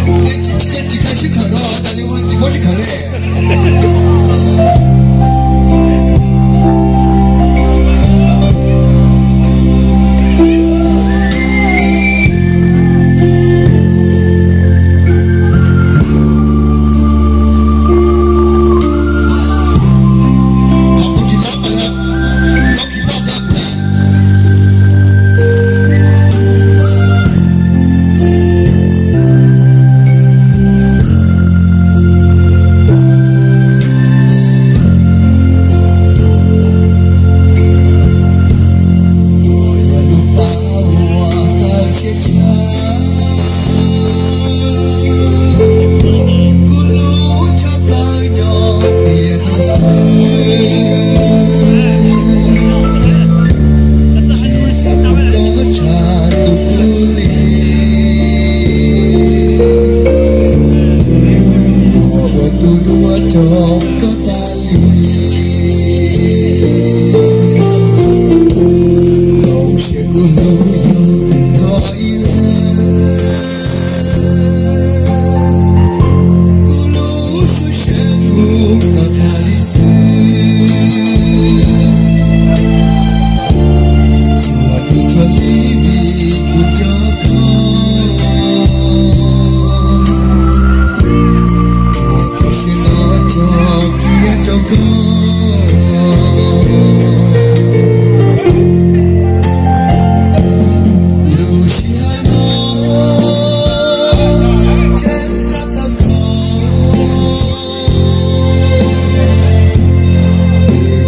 Tsis kha sib khawm no, tas li ua tsis muab sib khawm li. Kuv yog lub pab uas tawg tshiab tshiab, kuv lub tshaj plaws nyob tiam no xwb. Tsis xav kom koj tshaj tus kuv li, yog ua tus nuav rau koj tas li. Tau siab kuv hlub yog koj ib leeg, kuv lub suab sab mus koj tas li xwb. Txhua hnub txhua hli vim kuv coj koj, ua txoj sia no coj kiag rau koj. Lub sij hawm no tseem xav txog koj,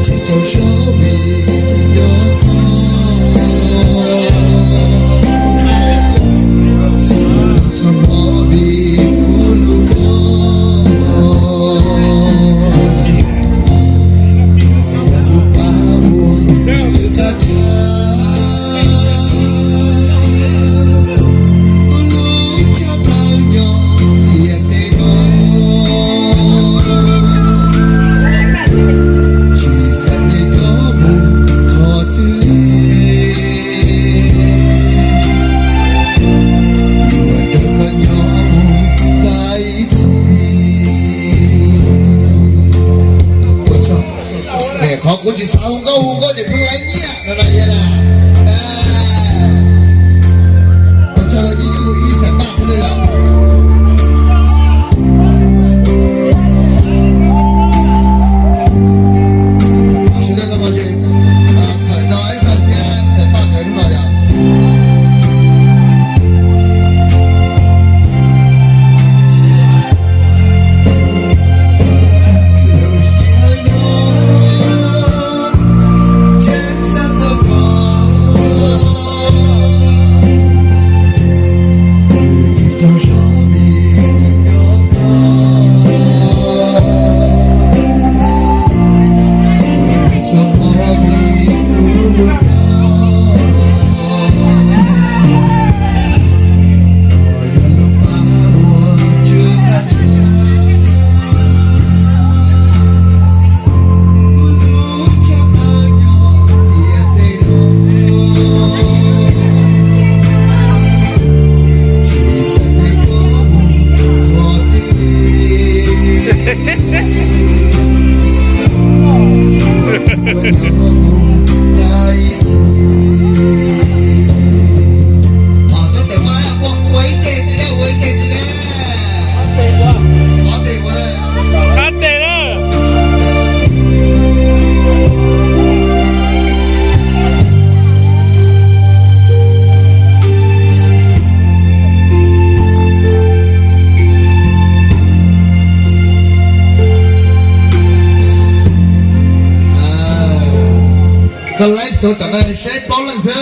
tsis tsaug zog vim tseem nco koj. Txhua hnub txhua hmo vim kuv hlub koj. Koj yog lub pab uas tshwj koj tshav, kuv lub tshaj plaws nyob tiam teb no. Tsis xav ncaim koj mus qhov twg li, yuav nrog koj nyob mus tas ib txhis. Qhov kuv tsis xav hu nkauj hu nkauj ces pheej laib nyiaj no na yog na. Ua tsaug rau Nyiaj Nyuj ib xees paj thiab na yom. Tam sim no ces txhawm rau ib xees thiab xees paj nkawd hnub no yom. Qab tes na. Koj laib txhua tom no saib plaub leej xwb.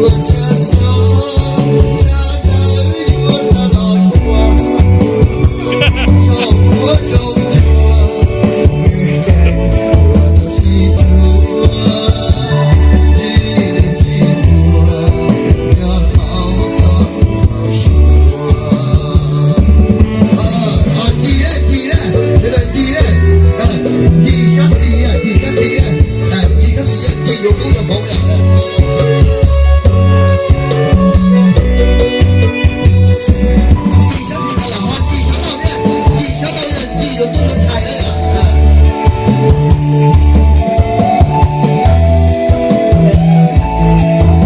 Ncig sab xis, ncig sab xis, ncig sab xis, ncig yuav koob yuav hmoov lawm. Ncig sab xis no los ho ncig sab laug thiab, ncig sab laug yog ncig yuav tub yuav ntxhais na yom.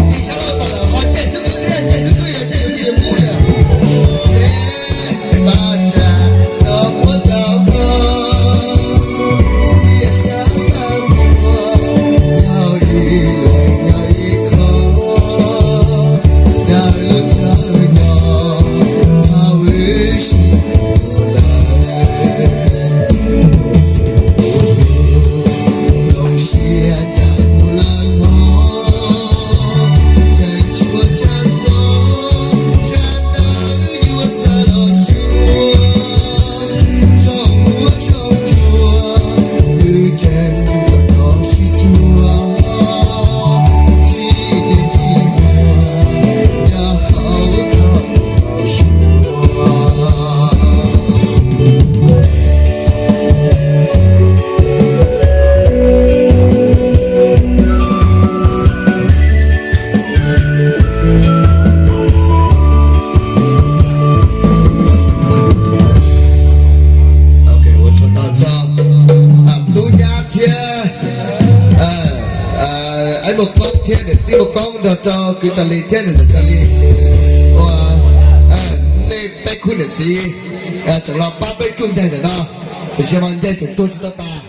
Ncig sab laug tas lawm ho caij xub kwj thiab, caij xub kwj yog caij yuav ncig yuav kub yom. Ua tsaug ntau rau tub nyab thiab, Aib Muas Foob thiab niam tij Muas Koob nrog rau kwv Tsa Lis thiab niam ntxawm Tsa Lis uas nej peb khub niam txiv tseem los pab peb tsuj ncaig ntawm no, tiam sis mas ncaig tseem tuag tsis tau tas.